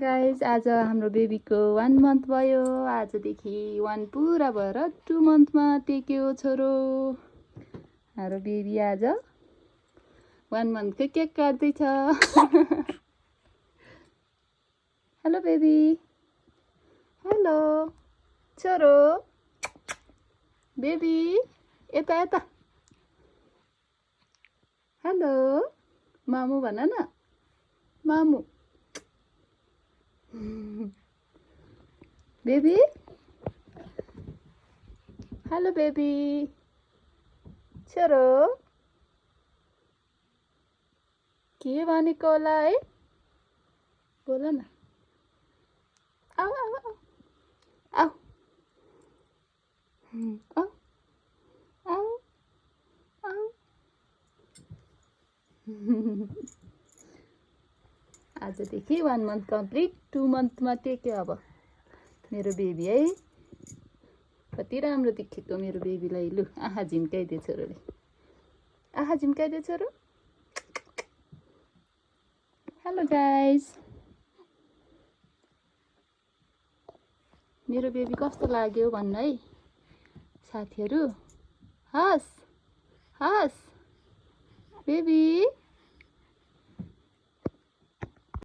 Guys आज हाम्रो बेबीको 1 month भयो। आजदेखि 1 पुरा भएर 2 मन्थमा टेक्यो छोरो। हाम्रो बेबी आज 1 मन्थको केक काट्दैछ। हेलो बेबी, हेलो छोरो, बेबी यता यता, हेलो मामु भन न, मामु। बेबी, हेलो बेबी, छोरो के भनेको होला है, बोल न। आऊ आऊ आऊ आऊ आऊ आऊ आऊ। आजदेखि 1 मन्थ कम्प्लिट, 2 मन्थमा टेक्यो अब मेरो बेबी है। कति राम्रो देखेको मेरो बेबीलाई। लु आहा झिम्काइदे छोरोले, आहा झिम्काइदे छोरो। हेलो गाइज, मेरो बेबी कस्तो लाग्यो भन्नु है साथीहरू। हस् हस् बेबी।